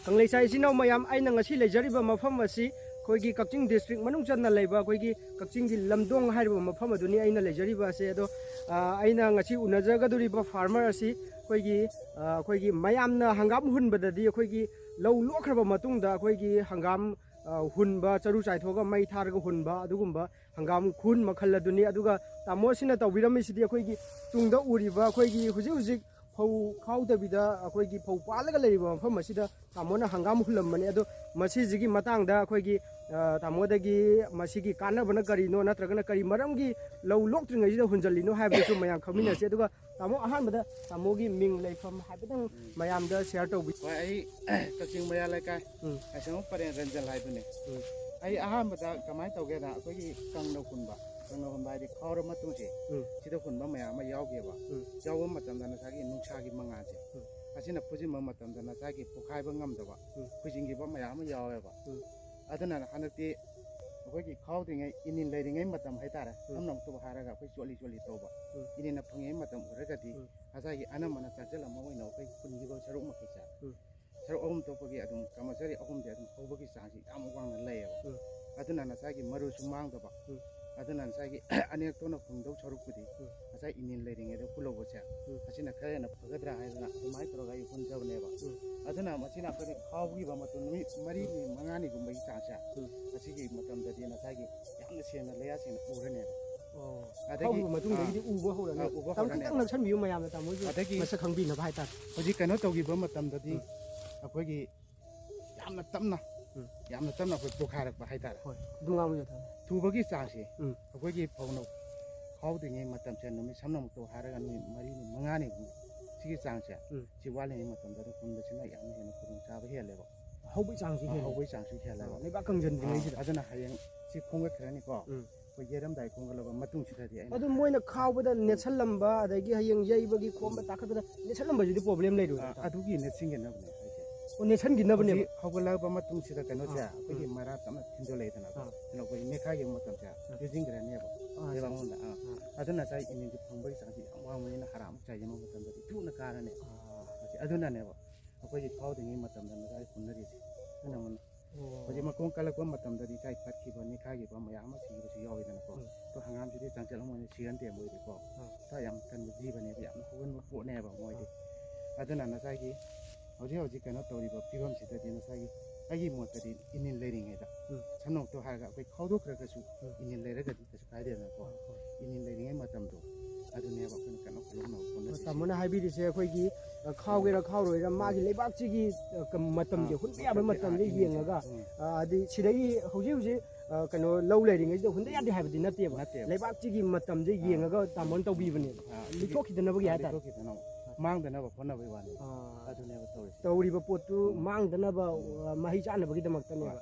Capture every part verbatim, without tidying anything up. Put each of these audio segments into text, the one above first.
ꯀꯪꯂꯩꯁꯥ ꯏꯆꯤꯟ ꯏꯅꯥꯎ ꯃꯌꯥꯝ, ꯑꯩꯅ ꯉꯁꯤ ꯂꯩꯖꯔꯤꯕ ꯃꯐꯝ ꯑꯁꯤ ꯑꯩꯈꯣꯏꯒꯤ ꯀꯛꯆꯤꯡ district ꯃꯅꯨꯡ ꯆꯟꯅ ꯂꯩꯕ ꯑꯩꯈꯣꯏꯒꯤ ꯀꯛꯆꯤꯡꯒꯤ ꯂꯝꯗꯣꯡ ꯍꯥꯏꯔꯤꯕ ꯃꯐꯝ ꯑꯗꯨꯅꯤ ꯑꯩꯅ ꯂꯩꯖꯔꯤꯕ ꯑꯁꯦ꯫ ꯑꯗꯣ, ꯑ, ꯑꯩꯅ ꯉꯁꯤ ꯎꯅꯖꯒꯗꯧꯔꯤꯕ farmer ꯑꯁꯤ ꯑꯩꯈꯣꯏꯒꯤ, ꯑ, ꯑꯩꯈꯣꯏꯒꯤ ꯃꯌꯥꯝꯅ ꯍꯪꯒꯥꯝ ꯍꯨꯟꯕꯗꯗꯤ ꯑꯩꯈꯣꯏꯒꯤ ꯂꯧ ꯂꯣꯛꯈ꯭ꯔꯕ ꯃꯇꯨꯡꯗ ꯑꯩꯈꯣꯏꯒꯤ ꯍꯪꯒꯥꯝ, ꯑ, ꯍꯨꯟꯕ, ꯆꯔꯨ ꯆꯥꯏꯊꯣꯛꯑꯒ ꯃꯩ ꯊꯥꯔꯒ ꯍꯨꯟꯕ, ꯑꯗꯨꯒꯨꯝꯕ ꯍꯪꯒꯥꯝ ꯈꯨꯟ ꯃꯈꯜ ꯑꯗꯨꯅꯤ꯫ ꯑꯗꯨꯒ ꯇꯥꯃꯣꯁꯤꯅ ꯇꯧꯕꯤꯔꯝꯃꯤꯁꯤꯗꯤ ꯑꯩꯈꯣꯏꯒꯤ ꯇꯨꯡꯗ ꯎꯔꯤꯕ ꯑꯩꯈꯣꯏꯒꯤ ꯍꯧꯖꯤꯛ ꯍꯧꯖꯤꯛ ꯐꯧ ꯈꯥꯎꯗꯕꯤꯗ ꯑꯩꯈꯣꯏꯒꯤ ꯐꯧ ꯄꯥꯜꯂꯒ ꯂꯩꯔꯤꯕ ꯃꯐꯝ ꯑꯁꯤꯗ ꯇꯥꯃꯣꯅ ꯍꯪꯒꯥꯝ ꯍꯨꯜꯂꯝꯕꯅꯤ꯫ ꯑꯗꯣ ꯃꯁꯤꯁꯤꯒꯤ ꯃꯇꯥꯡꯗ ꯑꯩꯈꯣꯏꯒꯤ, ꯑ, ꯇꯥꯃꯣꯗꯒꯤ ꯃꯁꯤꯒꯤ ꯀꯥꯟꯅꯕꯅ ꯀꯔꯤꯅꯣ, ꯅꯠꯇ꯭ꯔꯒꯅ ꯀꯔꯤ ꯃꯔꯝꯒꯤ ꯂꯧ ꯂꯣꯛꯇ꯭ꯔꯤꯉꯩꯁꯤꯗ ꯍꯨꯟꯖꯜꯂꯤꯅꯣ ꯍꯥꯏꯕꯗꯨꯁꯨ ꯃꯌꯥꯝ ꯈꯪꯃꯤꯟꯅꯁꯤ꯫ ꯑꯗꯨꯒ ꯇꯥꯃꯣ, ꯑꯍꯥꯟꯕꯗ ꯇꯥꯃꯣꯒꯤ ꯃꯤꯡ, ꯂꯩꯐꯝ ꯍꯥꯏꯐꯦꯠꯇꯪ ꯃꯌꯥꯝꯗ share ꯇꯧꯕꯤ꯫ ꯍꯣꯏ, ꯑꯩ ꯀꯛꯆꯤꯡ ꯃꯌꯥ ꯂꯩꯀꯥꯏ ꯎꯝ꯫ ꯂꯥꯏꯁ꯭ꯔꯝ ꯄꯔꯦꯡ ꯔꯟꯖꯟ ꯍꯥꯏꯗꯨꯅꯤ꯫ ꯎꯝ꯫ ꯑꯩ ꯑꯍꯥꯟꯕꯗ ꯀꯃꯥꯏꯅ ꯇꯧꯒꯦꯗ, ꯑꯩꯈꯣꯏꯒꯤ ꯀꯪꯅ ꯍꯨꯟꯕ, ꯀꯪꯅ ꯍꯨꯟꯕ ꯍꯥꯏꯗꯤ ꯈꯥꯎꯔ ꯃꯇꯨꯡꯁꯦ, ꯎꯝ꯫ ꯁꯤꯗ ꯍꯨꯟꯕ ꯃꯌꯥꯝ ꯑꯃ ꯌꯥꯎꯒꯦꯕ꯫ ꯎꯝ꯫ ꯌꯥꯎꯕ ꯃꯇꯝꯗ ꯉꯁꯥꯏꯒꯤ ꯅꯨꯡꯁꯥꯒꯤ ꯃꯉꯥꯜꯁꯦ, ꯎꯝ꯫ ꯑꯁꯤꯅ ꯐꯨꯖꯤꯟꯕ ꯃꯇꯝꯗ ꯉꯁꯥꯏꯒꯤ ꯄꯣꯈꯥꯏꯕ ꯉꯝꯗꯕ, ꯎꯝ꯫ ꯈꯨꯏꯖꯤꯟꯈꯤꯕ ꯃꯌꯥꯝ ꯑꯃ ꯌꯥꯎꯋꯦꯕ꯫ ꯎꯝ꯫ ꯑꯗꯨꯅ ꯍꯟꯗꯛꯇꯤ ꯑꯩꯈꯣꯏꯒꯤ ꯈꯥꯎꯗ꯭ꯔꯤꯉꯩ, ꯏꯅꯤꯟ ꯂꯩꯔꯤꯉꯩ ꯃꯇꯝ ꯍꯥꯏꯇꯥꯔꯦ, ꯎꯝ꯫ ꯁꯝꯅ ꯑꯃꯨꯛꯇꯕꯨ ꯍꯥꯏꯔꯒ ꯑꯩꯈꯣꯏ ꯆꯣꯠꯂꯤ ꯆꯣꯠꯂꯤ ꯇꯧꯕ, ꯎꯝ꯫ ꯏꯅꯤꯟꯅ ꯐꯪꯉꯤꯉꯩ ꯃꯇꯝ ꯑꯣꯏꯔꯒꯗꯤ ꯎꯝ꯫ ꯉꯁꯥꯏꯒꯤ ꯑꯅꯝꯕꯅ ꯆꯥꯛꯁꯤꯜ ꯑꯃ ꯑꯣꯏꯅ ꯑꯩꯈꯣꯏ ꯍꯨꯟꯈꯤꯕ ꯁꯔꯨꯛ ꯃꯈꯩꯁꯦ, ꯎꯝ꯫ ꯁꯔꯨꯛ ꯑꯍꯨꯝ ꯊꯣꯛꯄꯒꯤ ꯑꯗꯨꯝ compulsory ꯑꯍꯨꯝꯗꯤ ꯑꯗꯨꯝ ꯍꯧꯕꯒꯤ ꯆꯥꯡꯁꯤ ꯌꯥꯝ ꯋꯥꯡꯅ ꯂꯩꯌꯦꯕ꯫ ꯎꯝ꯫ ꯑꯗꯨꯅ ꯉꯁꯥꯏꯒꯤ ꯃꯔꯨꯁꯨ ꯃꯥꯡꯗꯕ, ꯎꯝ꯫ ꯑꯗꯨꯅ ꯉꯁꯥꯏꯒꯤ ꯑꯅꯤꯔꯛ ꯊꯣꯛꯅ ꯍꯨꯟꯗꯧ ꯁꯔꯨꯛꯄꯨꯗꯤ ꯎꯝ꯫ ꯉꯁꯥꯏ ꯏꯅꯤꯟ ꯂꯩꯔꯤꯉꯩꯗ ꯍꯨꯜꯍꯧꯕꯁꯦ, ꯎꯝ꯫ ꯑꯁꯤꯅ ꯈꯔ ꯍꯦꯟꯅ ꯐꯒꯗ꯭ꯔꯥ ꯍꯥꯏꯗꯅ ꯑꯗꯨꯃꯥꯏꯅ ꯇꯧꯔꯒ ꯑꯩ ꯍꯨꯟꯖꯕꯅꯦꯕ꯫ ꯎꯝ꯫ ꯑꯗꯨꯅ ꯃꯁꯤꯅ ꯑꯩꯈꯣꯏꯅ ꯈꯥꯎꯈꯤꯕ ꯃꯇꯨꯡ ꯅꯨꯃꯤꯠ ꯃꯔꯤꯅꯤ ꯃꯉꯥꯅꯤꯒꯨꯝꯕꯒꯤ ꯆꯥꯡꯁꯦ, ꯎꯝ꯫ ꯑꯁꯤꯒꯤ ꯃꯇꯝꯗꯗꯤ ꯉꯁꯥꯏꯒꯤ ꯌꯥꯝꯅ ꯁꯦꯡꯅ ꯂꯩꯌꯥ ꯁꯦꯡꯅ ꯎꯔꯅꯦꯕ꯫ ꯑꯣ꯫ ꯑꯗꯒꯤ, ꯈꯥꯎꯈꯤꯕ ꯃꯇꯨꯡꯗꯒꯤꯗꯤ ꯑꯥ, ꯎꯕ ꯍꯧꯔꯅꯤ꯫ ꯑꯥ, ꯎꯕ ꯇꯪ-, ꯍꯧꯔꯅꯦꯕ꯫ ꯈꯤꯇꯪ ꯅꯛꯁꯟꯕꯤꯌꯨ ꯃꯌꯥꯝꯅ ꯇꯥꯃꯣꯒꯤ ꯍꯧꯖꯤꯛ ꯃꯁꯛ ꯈꯪꯕꯤꯅꯕ ꯍꯥꯏꯇꯥꯔꯦ꯫ ꯍꯧꯖꯤꯛ ꯀꯩꯅꯣ ꯇꯧꯈꯤꯕ ꯃꯇꯝꯗꯗꯤ ꯎꯝ꯫ ꯑꯩꯈꯣꯏꯒꯤ ꯌꯥꯝꯅ ꯇꯞꯅ, ꯎꯝ꯫ ꯌꯥꯝꯅ ꯇꯞꯅ ꯑꯩꯈꯣꯏ ꯄꯣꯈꯥꯏꯔꯛꯄ ꯍꯥꯏꯇꯥꯔꯦ꯫ ꯍꯣꯏ, ꯑꯗꯨ ꯉꯥꯡꯕ ꯌꯥꯗꯕꯅꯤ꯫ ꯊꯨꯕꯒꯤ ꯆꯥꯡꯁꯦ ꯎꯝ꯫ ꯑꯩꯈꯣꯏꯒꯤ ꯐꯧꯅ ꯈꯥꯎꯗ꯭ꯔꯤꯉꯩ ꯃꯇꯝꯁꯦ ꯅꯨꯃꯤꯠ ꯁꯝꯅꯃꯛꯇ ꯍꯥꯏꯔꯒ ꯅꯨꯃꯤꯠ ꯃꯔꯤꯅꯤ, ꯃꯉꯥꯅꯤ, ꯁꯤꯒꯤ ꯆꯥꯡꯁꯦ, ꯎꯝ꯫ ꯁꯤ ꯋꯥꯠꯂꯤꯉꯩ ꯃꯇꯝꯗ ꯑꯗꯨꯝ ꯍꯨꯟꯕꯁꯤꯅ ꯌꯥꯝꯅ ꯍꯦꯟꯅ ꯈꯨꯗꯣꯡꯆꯥꯕ ꯍꯦꯜꯂꯦꯕ꯫ ꯍꯧꯕꯒꯤ ꯆꯥꯡꯁꯨ ꯑꯥ, ꯍꯦꯜꯂꯦ꯫ ꯍꯧꯕꯒꯤ ꯆꯥꯡꯁꯨ ꯍꯦꯜꯂꯦꯕ꯫ ꯑꯥ, ꯂꯩꯕꯥꯛ ꯀꯪꯁꯤꯟꯗ꯭ꯔꯤꯉꯩꯁꯤꯗ꯫ ꯑꯥ, ꯑꯗꯨꯅ ꯍꯌꯦꯡ ꯁꯤ ꯈꯣꯝꯒꯠꯈ꯭ꯔꯅꯤꯀꯣ꯫ ꯎꯝ꯫ ꯑꯩꯈꯣꯏ ꯌꯩꯔꯝꯗꯥꯏ ꯈꯣꯝꯒꯠꯂꯕ ꯃꯇꯨꯡꯁꯤꯗꯗꯤ ꯑꯩꯅ ꯑꯗꯨ ꯃꯣꯏꯅ ꯈꯥꯎꯕꯗ ꯅꯦꯠꯁꯜꯂꯝꯕ, ꯑꯗꯒꯤ ꯍꯌꯦꯡ ꯌꯩꯕꯒꯤ ꯈꯣꯝꯕ ꯎꯝ꯫ ꯇꯥꯈꯠꯄꯗ ꯅꯦꯠꯁꯜꯂꯝꯕꯁꯤꯗꯤ problem ꯂꯩꯔꯣꯏ ꯑꯥ, ꯅꯠꯇ꯭ꯔꯥ? ꯑꯗꯨꯒꯤ ꯅꯦꯠꯁꯤꯟꯒꯅꯕꯅꯦ ꯍꯥꯏꯁꯦ꯫ ꯑꯣ, ꯅꯦꯠꯁꯟꯈꯤꯅꯕꯅꯦꯕ? ꯍꯧꯖꯤꯛ ꯍꯧꯒꯠꯂꯛꯑꯕ ꯃꯇꯨꯡꯁꯤꯗ ꯀꯩꯅꯣꯁꯦ, ꯑꯥ, ꯑꯩꯈꯣꯏꯒꯤ ꯎꯝ꯫ ꯃꯩꯔꯥ ꯇꯞꯅ ꯊꯤꯟꯗꯣꯂꯛꯏꯗꯅꯀꯣ꯫ ꯑꯥ꯫ ꯊꯤꯟꯗꯣꯛꯄꯒꯤ ꯅꯦꯠꯈꯥꯏꯈꯤꯕ ꯃꯇꯝꯁꯦ ꯑꯥ꯫ ꯊꯤꯟꯖꯤꯟꯈ꯭ꯔꯅꯦꯕ ꯑꯥ, ꯂꯩꯕꯥꯛ ꯁꯦ꯫ ꯃꯅꯨꯡꯗ꯫ ꯑꯥ꯫ ꯑꯥ꯫ ꯑꯗꯨꯅ ꯉꯁꯥꯏ ꯏꯅꯤꯟꯁꯦ ꯐꯪꯕꯒꯤ ꯆꯥꯡꯁꯦ ꯌꯥꯝ ꯋꯥꯡꯕꯅꯤꯅ ꯍꯥꯔ ꯑꯃꯨꯛ ꯆꯥꯏꯁꯤꯟꯕ ꯃꯇꯝꯗꯗꯤ ꯊꯨꯅ ꯀꯥꯔꯅꯦꯕ꯫ ꯑꯥ꯫ ꯑꯗꯨꯅꯅꯦꯕ꯫ ꯑꯩꯈꯣꯏꯒꯤ ꯈꯥꯎꯗ꯭ꯔꯤꯉꯩ ꯃꯇꯝꯗ ꯉꯁꯥꯏ ꯍꯨꯟꯅꯔꯤꯁꯦ ꯑꯅꯝꯕꯅ꯫ ꯑꯣ꯫ ꯍꯧꯖꯤꯛ ꯃꯈꯣꯡ ꯀꯜꯂꯛꯄ ꯃꯇꯝꯗꯗꯤ ꯉꯁꯥꯏ ꯄꯠꯈꯤꯕ, ꯅꯤꯈꯥꯏꯈꯤꯕ ꯃꯌꯥꯝ ꯑꯃ ꯁꯤꯕꯁꯨ ꯌꯥꯎꯋꯤꯗꯅꯀꯣ꯫ ꯎꯝ꯫ ꯑꯗꯣ ꯍꯪꯒꯥꯝꯁꯤꯗꯤ ꯆꯪꯁꯤꯜꯂꯝꯃꯣꯏꯅꯦ, ꯁꯤꯒꯟꯗꯦ ꯃꯣꯏꯗꯤꯀꯣ꯫ ꯎꯝ꯫ ꯈꯔ ꯌꯥꯝ ꯀꯟꯕ ꯖꯤꯕꯅꯦꯕ, ꯌꯥꯝꯅ ꯍꯧꯒꯟꯕ ꯄꯣꯠꯅꯦꯕ ꯃꯣꯏꯗꯤ꯫ ꯎꯝ꯫ ꯑꯗꯨꯅ ꯉꯁꯥꯏꯒꯤ ꯍꯧꯖꯤꯛ ꯍꯧꯖꯤꯛ ꯀꯩꯅꯣ ꯇꯧꯔꯤꯕ ꯐꯤꯕꯝꯁꯤꯗꯗꯤ ꯉꯁꯥꯏꯒꯤ ꯑꯩꯒꯤ ꯃꯣꯠꯇꯗꯤ ꯏꯅꯤꯜ ꯂꯩꯔꯤꯉꯩꯗ, ꯎꯝ꯫ ꯁꯝꯅꯃꯛꯇ ꯍꯥꯏꯔꯒ ꯑꯩꯈꯣꯏ ꯈꯥꯎꯗꯣꯛꯈ꯭ꯔꯒꯁꯨ ꯎꯝ꯫ ꯏꯅꯤꯜ ꯂꯩꯔꯒꯗꯤ ꯀꯩꯁꯨ ꯀꯥꯏꯗꯦꯗꯅꯀꯣ꯫ ꯎꯝ꯫ ꯏꯅꯤꯜ ꯂꯩꯔꯤꯉꯩ ꯃꯇꯝꯗꯣ ꯑꯗꯨꯅꯦꯕ ꯑꯩꯈꯣꯏꯅ ꯀꯟꯅ ꯍꯣꯠꯅꯕ ꯍꯣꯠꯅꯔꯤꯁꯦ꯫ ꯇꯥꯃꯣꯅ ꯍꯥꯏꯕꯤꯔꯤꯁꯦ ꯑꯩꯈꯣꯏꯒꯤ, ꯑ, ꯈꯥꯎꯒꯦꯔꯥ ꯈꯥꯎꯔꯣꯏꯔꯥ ꯃꯥꯒꯤ ꯂꯩꯕꯥꯛꯁꯤꯒꯤ, ꯑ, ꯀ-, ꯃꯇꯝꯁꯦ, ꯑꯥ, ꯍꯨꯟꯕ ꯌꯥꯕ ꯃꯇꯝꯁꯦ, ꯃꯇꯝꯁꯦ ꯑꯥ, ꯌꯦꯡꯉꯒ, ꯎꯝ꯫ ꯑ, ꯑꯗꯩ ꯁꯤꯗꯒꯤ ꯍꯧꯖꯤꯛ ꯍꯧꯖꯤꯛ, ꯑ, ꯀꯩꯅꯣ ꯂꯧ ꯂꯩꯔꯤꯉꯩꯁꯤꯗ ꯍꯨꯟꯗ ꯌꯥꯗꯦ ꯍꯥꯏꯕꯗꯤ ꯅꯠꯇꯦꯕ꯫ ꯅꯠꯇꯦꯕ꯫ ꯂꯩꯕꯥꯛꯁꯤꯒꯤ ꯃꯇꯝꯁꯦ ꯑꯥ꯫ ꯌꯦꯡꯉꯒ ꯇꯥꯃꯣꯅ ꯇꯧꯕꯤꯕꯅꯦꯕ꯫ ꯑꯥ, ꯑꯗꯨꯒꯤ ꯂꯤꯊꯣꯛꯈꯤꯗꯅꯕꯒꯤ ꯑꯥ, ꯍꯥꯏꯇꯥꯔꯦ꯫ ꯂꯤꯊꯣꯛꯈꯤꯗꯅꯕ꯫ ꯑꯥ꯫ ꯃꯥꯡꯗꯅꯕ ꯍꯣꯠꯅꯕꯒꯤ ꯋꯥꯅꯤ꯫ ꯑꯥ꯫ ꯑꯗꯨꯅꯦꯕ ꯇꯧꯔꯤꯁꯦ꯫ ꯇꯧꯔꯤꯕ ꯄꯣꯠꯇꯨ ꯎꯝ꯫ ꯃꯥꯡꯗꯅꯕ, ꯎꯝ꯫ ꯑ, ꯃꯍꯩ ꯆꯥꯅꯕꯒꯤꯗꯃꯛꯇꯅꯦꯕ꯫ ꯍꯣꯏ꯫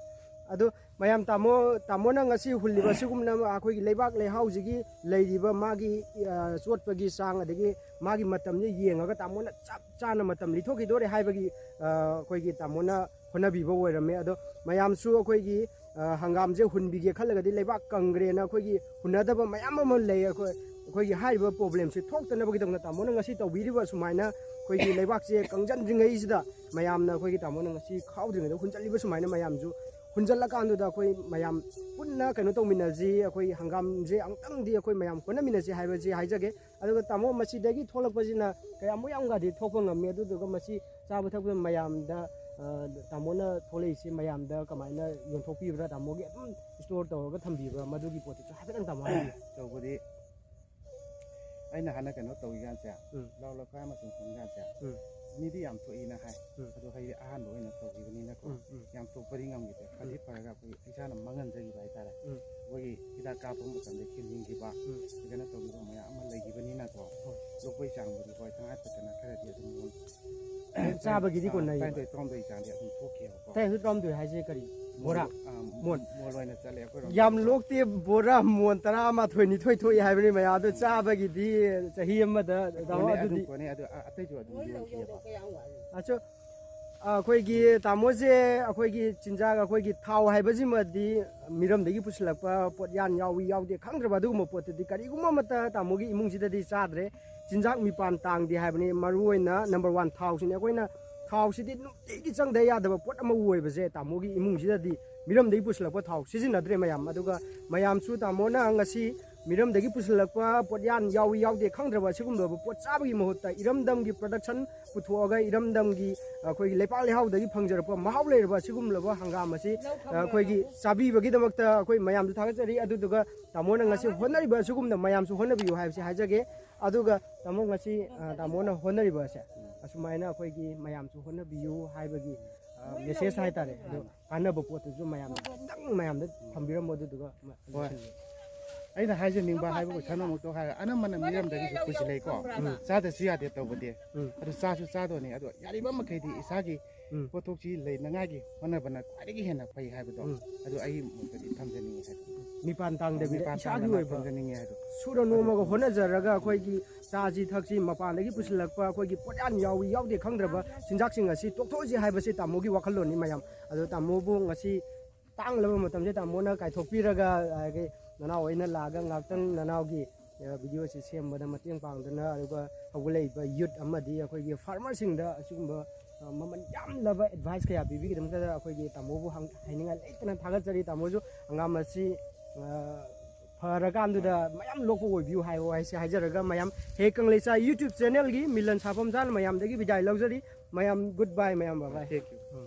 ꯑꯗꯣ ꯃꯌꯥꯝ ꯇꯥꯃꯣ, ꯇꯥꯃꯣꯅ ꯉꯁꯤ ꯍꯨꯜꯂꯤꯕ ꯑꯁꯤꯒꯨꯝꯅ ꯑꯩꯈꯣꯏꯒꯤ ꯂꯩꯕꯥꯛ ꯂꯩꯍꯥꯎꯁꯤꯒꯤ ꯂꯩꯔꯤꯕ ꯃꯥꯒꯤ, ꯑ, ꯆꯣꯠꯄꯒꯤ ꯆꯥꯡ, ꯑꯗꯒꯤ ꯃꯥꯒꯤ ꯃꯇꯝꯁꯦ ꯌꯦꯡꯉꯒ ꯇꯥꯃꯣꯅ ꯆꯞ ꯆꯥꯅ ꯃꯇꯝ ꯂꯤꯊꯣꯛꯈꯤꯗꯣꯔꯦ ꯍꯥꯏꯕꯒꯤ, ꯑ, ꯑꯩꯈꯣꯏꯒꯤ ꯇꯥꯃꯣꯅ ꯍꯣꯠꯅꯕꯤꯕ ꯑꯣꯏꯔꯝꯃꯦ꯫ ꯑꯗꯣ ꯃꯌꯥꯝꯁꯨ ꯑꯩꯈꯣꯏꯒꯤ, ꯑ, ꯍꯪꯒꯥꯝꯁꯦ ꯍꯨꯟꯕꯤꯒꯦ ꯈꯜꯂꯒꯗꯤ ꯂꯩꯕꯥꯛ ꯀꯪꯈ꯭ꯔꯦꯅ ꯑꯩꯈꯣꯏꯒꯤ ꯍꯨꯟꯅꯗꯕ ꯃꯌꯥꯝ ꯑꯃ ꯂꯩ꯫ ꯑꯩꯈꯣꯏ, ꯑꯩꯈꯣꯏꯒꯤ ꯍꯥꯏꯔꯤꯕ problemꯁꯦ ꯊꯣꯛꯇꯅꯕꯒꯤꯗꯃꯛꯇ ꯇꯥꯃꯣꯅ ꯉꯁꯤ ꯇꯧꯕꯤꯔꯤꯕ ꯁꯨꯃꯥꯏꯅ ꯑꯩꯈꯣꯏꯒꯤ ꯂꯩꯕꯥꯛꯁꯦ ꯀꯪꯁꯤꯟꯗ꯭ꯔꯤꯉꯩꯁꯤꯗ ꯃꯌꯥꯝꯅ ꯑꯩꯈꯣꯏꯒꯤ ꯇꯥꯃꯣꯅ ꯉꯁꯤ ꯈꯥꯎꯗ꯭ꯔꯤꯉꯩꯗ ꯍꯨꯟꯖꯜꯂꯤꯕ ꯁꯨꯃꯥꯏꯅ ꯃꯌꯥꯝꯁꯨ ꯍꯨꯟꯖꯜꯂꯀꯥꯟꯗꯨꯗ ꯑꯩꯈꯣꯏ ꯃꯌꯥꯝ ꯄꯨꯟꯅ ꯀꯩꯅꯣ ꯇꯧꯃꯤꯟꯅꯁꯤ, ꯑꯩꯈꯣꯏ ꯍꯪꯒꯥꯝꯁꯦ ꯑꯃꯨꯛꯇꯪꯗꯤ ꯑꯩꯈꯣꯏ ꯃꯌꯥꯝ ꯍꯣꯠꯅꯃꯤꯟꯅꯁꯤ ꯍꯥꯏꯕꯁꯤ ꯍꯥꯏꯖꯒꯦ꯫ ꯑꯗꯨꯒ ꯇꯥꯃꯣ, ꯃꯁꯤꯗꯒꯤ ꯊꯣꯛꯂꯛꯄꯁꯤꯅ ꯀꯌꯥꯃꯨꯛ ꯌꯥꯝꯒꯗꯤ ꯊꯣꯛꯄ ꯉꯝꯃꯤ? ꯑꯗꯨꯗꯨꯒ ꯃꯁꯤ ꯆꯥꯕ ꯊꯛꯄ ꯃꯌꯥꯝꯗ, ꯑ, ꯇꯥꯃꯣꯅ ꯊꯣꯛꯂꯛꯏꯁꯤ ꯃꯌꯥꯝꯗ ꯀꯃꯥꯏꯅ ꯌꯣꯟꯊꯣꯛꯄꯤꯕ꯭ꯔꯥ? ꯇꯥꯃꯣꯒꯤ ꯑꯗꯨꯝ store ꯇꯧꯔꯒ ꯊꯝꯕꯤꯕ꯭ꯔꯥ? ꯃꯗꯨꯒꯤ ꯄꯣꯠꯇꯨꯁꯨ ꯍꯥꯏꯐꯦꯠꯇꯪ ꯇꯥꯃꯣ ꯍꯥꯏꯕꯤꯌꯨ꯫ ꯇꯧꯕꯗꯤ ꯑꯩꯅ ꯍꯥꯟꯅ ꯀꯩꯅꯣ ꯇꯧꯔꯤꯀꯥꯟꯁꯦ, ꯎꯝ꯫ ꯂꯧ ꯂꯧꯈꯥꯏ ꯑꯃꯁꯨꯡ ꯍꯨꯟ ꯀꯥꯟꯁꯦ, ꯎꯝ꯫ ꯃꯤꯗꯤ ꯌꯥꯝ ꯊꯣꯛꯏꯅ ꯍꯥꯏ꯫ ꯎꯝ꯫ ꯑꯗꯣ ꯑꯩꯗꯤ ꯑꯍꯥꯟꯕ ꯑꯣꯏꯅ ꯇꯧꯈꯤꯕꯅꯤꯅꯀꯣ, ꯎꯝ, ꯎꯝ꯫ ꯌꯥꯝ ꯊꯣꯛꯄꯗꯤ ꯉꯝꯈꯤꯗꯦ꯫ ꯐꯗꯤ ꯎꯝ꯫ ꯐꯔꯒ ꯑꯩꯈꯣꯏ ꯏꯁꯥꯅ ꯃꯥꯡꯍꯟꯖꯈꯤꯕ ꯍꯥꯏꯇꯥꯔꯦ꯫ ꯎꯝ꯫ ꯑꯩꯈꯣꯏꯒꯤ ꯍꯤꯗꯥꯛ ꯀꯥꯞꯄ ꯃꯇꯝꯗ ꯍꯤꯟꯖꯤꯟꯈꯤꯕ, ꯎꯝ꯫ ꯐꯖꯅ ꯇꯧꯈꯤꯕ ꯃꯌꯥꯝ ꯑꯃ ꯂꯩꯈꯤꯕꯅꯤꯅꯀꯣ, ꯍꯣꯏ꯫ ꯂꯣꯛꯄꯩ ꯆꯥꯡꯕꯨꯗꯤ ꯍꯣꯏ ꯇꯉꯥꯏ ꯐꯗꯅ ꯈꯔꯗꯤ ꯑꯗꯨꯝ ꯑꯗꯨꯝ ꯆꯥꯕꯒꯤꯗꯤ ꯑꯥ, ꯀꯣꯟꯅꯩꯌꯦꯕ꯫ ꯇꯔꯥꯅꯤꯊꯣꯏ, ꯇꯔꯥꯍꯨꯝꯗꯣꯏ ꯆꯥꯡꯗꯤ ꯑꯗꯨꯝ ꯊꯣꯛꯈꯤꯑꯕꯀꯣ꯫ ꯇꯔꯥꯅꯤꯊꯣꯏ, ꯇꯔꯥꯍꯨꯝꯗꯣꯏ ꯍꯥꯏꯁꯦ ꯀꯔꯤ? ꯃꯣꯟ, ꯕꯣꯔꯥ? ꯑꯥ, ꯃꯣꯟ꯫ ꯃꯣꯟ ꯑꯣꯏꯅ ꯆꯠꯂꯦ ꯑꯩꯈꯣꯏꯔꯣꯝꯗ꯫ ꯌꯥꯝ ꯂꯣꯛꯇꯦ, ꯕꯣꯔꯥ ꯃꯣꯟ ꯇꯔꯥꯃꯥꯊꯣꯏ, ꯅꯤꯊꯣꯏ ꯊꯣꯛꯏ ꯍꯥꯏꯕꯅꯤ ꯃꯌꯥꯝ꯫ ꯑꯗꯣ ꯎꯝ꯫ ꯆꯥꯕꯒꯤꯗꯤ ꯆꯍꯤ ꯑꯃꯗ, ꯇꯥꯃꯣ, ꯀꯣꯟꯅꯩ, ꯑꯗꯨꯗꯤ ꯑꯗꯨꯝ ꯀꯣꯟꯅꯩ꯫ ꯑꯗꯨ ꯑ-, ꯑꯇꯩꯁꯨ ꯑꯗꯨꯝ ꯌꯣꯟꯈꯤꯑꯕ꯫ ꯑꯆꯥ, ꯑꯩꯈꯣꯏꯒꯤ ꯇꯥꯃꯣꯁꯦ, ꯑꯩꯈꯣꯏꯒꯤ ꯆꯤꯟꯖꯥꯛ, ꯑꯩꯈꯣꯏꯒꯤ ꯊꯥꯎ ꯍꯥꯏꯕꯁꯤꯃꯗꯤ ꯃꯤꯔꯝꯗꯒꯤ ꯄꯨꯁꯤꯜꯂꯛꯄ ꯄꯣꯠꯌꯥꯟ ꯌꯥꯎꯏ ꯌꯥꯎꯗꯦ ꯈꯪꯗ꯭ꯔꯕ ꯑꯗꯨꯒꯨꯝꯕ ꯄꯣꯠꯇꯨꯗꯤ ꯀꯔꯤꯒꯨꯝꯕ ꯑꯃꯠꯇ ꯇꯥꯃꯣꯒꯤ ꯏꯃꯨꯡꯁꯤꯗꯗꯤ ꯆꯥꯗ꯭ꯔꯦ꯫ ꯆꯤꯟꯖꯥꯛ ꯃꯤꯄꯥꯟ ꯇꯥꯡꯗꯦ ꯍꯥꯏꯕꯅꯤ꯫ ꯃꯔꯨꯑꯣꯏꯅ number one ꯊꯥꯎꯁꯤꯅꯤ꯫ ꯑꯩꯈꯣꯏꯅ ꯊꯥꯎꯁꯤꯗꯤ ꯅꯨꯡꯇꯤꯒꯤ ꯆꯪꯗ ꯌꯥꯗꯕ ꯄꯣꯠ ꯑꯃ ꯑꯣꯏꯕꯁꯦ ꯇꯥꯃꯣꯒꯤ ꯏꯃꯨꯡꯁꯤꯗꯗꯤ ꯃꯤꯔꯝꯗꯒꯤ ꯄꯨꯁꯤꯜꯂꯛꯄ ꯊꯥꯎ ꯁꯤꯖꯤꯟꯅꯗ꯭ꯔꯦ ꯃꯌꯥꯝ꯫ ꯑꯗꯨꯒ ꯃꯌꯥꯝꯁꯨ ꯇꯥꯃꯣꯅ ꯉꯁꯤ ꯃꯤꯔꯝꯗꯒꯤ ꯄꯨꯁꯤꯜꯂꯛꯄ ꯄꯣꯠꯌꯥꯟ ꯌꯥꯎꯏ ꯌꯥꯎꯗꯦ ꯈꯪꯗ꯭ꯔꯕ ꯑꯁꯤꯒꯨꯝꯂꯕ ꯄꯣꯠ ꯆꯥꯕꯒꯤ ꯃꯍꯨꯠꯇ ꯏꯔꯝꯗꯝꯒꯤ production ꯄꯨꯊꯣꯛꯑꯒ ꯏꯔꯝꯗꯝꯒꯤ ꯑꯩꯈꯣꯏꯒꯤ ꯂꯩꯄꯥꯛ ꯂꯩꯍꯥꯎꯗꯒꯤ ꯐꯪꯖꯔꯛꯄ ꯃꯍꯥꯎ ꯂꯩꯔꯕ ꯑꯁꯤꯒꯨꯝꯂꯕ ꯍꯪꯒꯥꯝ ꯑꯁꯤ ꯑꯩꯈꯣꯏꯒꯤ ꯆꯥꯕꯤꯕꯒꯤꯗꯃꯛꯇ ꯑꯩꯈꯣꯏ ꯃꯌꯥꯝꯁꯨ ꯊꯥꯒꯠꯆꯔꯤ꯫ ꯑꯗꯨꯗꯨꯒ ꯇꯥꯃꯣꯅ ꯉꯁꯤ ꯍꯣꯠꯅꯔꯤꯕ ꯑꯁꯤꯒꯨꯝꯅ ꯃꯌꯥꯝꯁꯨ ꯍꯣꯠꯅꯕꯤꯌꯨ ꯍꯥꯏꯕꯁꯤ ꯍꯥꯏꯖꯒꯦ꯫ ꯑꯗꯨꯒ ꯇꯥꯃꯣ ꯉꯁꯤ ꯑ, ꯇꯥꯃꯣꯅ ꯍꯣꯠꯅꯔꯤꯕ ꯑꯁꯦ ꯑꯁꯨꯃꯥꯏꯅ ꯑꯩꯈꯣꯏꯒꯤ ꯃꯌꯥꯝꯁꯨ ꯍꯣꯠꯅꯕꯤꯌꯨ ꯍꯥꯏꯕꯒꯤ message ꯍꯥꯏꯇꯥꯔꯦ꯫ ꯑꯗꯣ ꯀꯥꯟꯅꯕ ꯄꯣꯠꯇꯨꯁꯨ ꯃꯌꯥꯝꯗ ꯈꯤꯇꯪ ꯃꯌꯥꯝꯗ ꯊꯝꯕꯤꯔꯝꯃꯣ ꯑꯗꯨꯗꯨꯒ ꯍꯣꯏ꯫ ꯑꯩꯅ ꯍꯥꯏꯖꯅꯤꯡꯕ ꯍꯥꯏꯕꯕꯨ ꯏꯊꯟ ꯑꯃꯨꯛꯇ ꯍꯥꯏꯔ ꯑꯅꯝꯕꯅ ꯃꯤꯔꯝꯗꯒꯤꯁꯨ ꯄꯨꯁꯤꯜꯂꯛꯏꯀꯣ꯫ ꯎꯝ꯫ ꯆꯥꯗꯁꯨ ꯌꯥꯗꯦ ꯇꯧꯕꯗꯤ꯫ ꯎꯝ꯫ ꯑꯗꯨ ꯆꯥꯁꯨ ꯆꯥꯗꯣꯏꯅꯤ꯫ ꯑꯗꯣ ꯌꯥꯔꯤꯕ ꯃꯈꯩꯗꯤ ꯏꯁꯥꯒꯤ ꯎꯝ꯫ ꯄꯣꯠꯊꯣꯛꯁꯤ ꯂꯩꯅꯉꯥꯏꯒꯤ ꯍꯣꯠꯅꯕꯅ ꯈ꯭ꯋꯥꯏꯗꯒꯤ ꯍꯦꯟꯅ ꯐꯩ ꯍꯥꯏꯕꯗꯣ ꯎꯝ꯫ ꯑꯗꯨ ꯑꯩ ꯃꯣꯠꯇꯗꯤ ꯊꯝꯖꯅꯤꯡꯉꯤ ꯍꯥꯏꯕ꯫ ꯃꯤꯄꯥꯟ ꯇꯥꯡꯗꯕꯤꯗ ꯃꯤꯄꯥꯟ ꯏꯁꯥꯒꯤ ꯇꯥꯡꯗꯅ ꯑꯣꯏꯕ ꯊꯝꯖꯅꯤꯡꯉꯤ ꯍꯥꯏꯕ꯫ ꯁꯨꯔ ꯅꯣꯝꯃꯒ ꯍꯣꯠꯅꯖꯔꯒ ꯑꯩꯈꯣꯏꯒꯤ ꯆꯥꯁꯤ ꯊꯛꯁꯤ ꯃꯄꯥꯟꯗꯒꯤ ꯄꯨꯁꯤꯜꯂꯛꯄ ꯑꯩꯈꯣꯏꯒꯤ ꯄꯣꯠꯌꯥꯟ ꯌꯥꯎꯏ ꯌꯥꯎꯗꯦ ꯈꯪꯗ꯭ꯔꯕ ꯆꯤꯟꯖꯥꯛꯁꯤꯡ ꯑꯁꯤ ꯇꯣꯛꯊꯣꯛꯑꯁꯤ ꯍꯥꯏꯕꯁꯤ ꯇꯥꯃꯣꯒꯤ ꯋꯥꯈꯜꯂꯣꯟꯅꯤ ꯃꯌꯥꯝ꯫ ꯑꯗꯣ ꯇꯥꯃꯣꯕꯨ ꯉꯁꯤ ꯇꯥꯡꯂꯕ ꯃꯇꯝꯁꯦ ꯇꯥꯃꯣꯅ ꯀꯥꯏꯊꯣꯛꯄꯤꯔꯒ ꯍꯥꯏꯗꯤ ꯅꯅꯥꯎ ꯑꯩꯅ ꯂꯥꯛꯑꯒ ꯉꯥꯛꯇꯪ ꯅꯅꯥꯎꯒꯤ ꯑ, video ꯑꯁꯤ ꯁꯦꯝꯕꯗ ꯃꯇꯦꯡ ꯄꯥꯡꯗꯨꯅ ꯑꯗꯨꯒ ꯍꯧꯒꯠꯂꯛꯏꯕ youth ꯑꯃꯗꯤ ꯑꯩꯈꯣꯏꯒꯤ farmerꯁꯤꯡꯗ ꯑꯁꯤꯒꯨꯝꯕ ꯑ, ꯃꯃꯜ ꯌꯥꯝꯂꯕ advice ꯀꯌꯥ ꯄꯤꯕꯤꯒꯤꯗꯃꯛꯇ ꯑꯩꯈꯣꯏꯒꯤ ꯇꯥꯃꯣꯕꯨ ꯍꯪ- ꯍꯥꯏꯅꯤꯡꯉꯥꯏ ꯂꯩꯇꯅ ꯊꯥꯒꯠꯆꯔꯤ꯫ ꯇꯥꯃꯣꯁꯨ ꯍꯪꯒꯥꯝ ꯑꯁꯤ ꯑ, ꯐꯔꯀꯥꯟꯗꯨꯗ ꯃꯌꯥꯝ ꯂꯣꯛꯄ ꯑꯣꯏꯕꯤꯌꯨ ꯍꯥꯏꯌꯣ ꯍꯥꯏꯁꯦ ꯍꯥꯏꯖꯔꯒ ꯃꯌꯥꯝ ꯍꯦꯛ ꯀꯪꯂꯩꯆꯥ YouTube channelꯒꯤ ꯃꯤꯂꯟ ꯁꯥꯐꯝ ꯁꯥꯅ ꯃꯌꯥꯝꯗꯒꯤ ꯕꯤꯗꯥꯏ ꯂꯧꯖꯔꯤ꯫ ꯃꯌꯥꯝ good bye ꯃꯌꯥꯝ bye bye꯫ Thank you꯫ Um.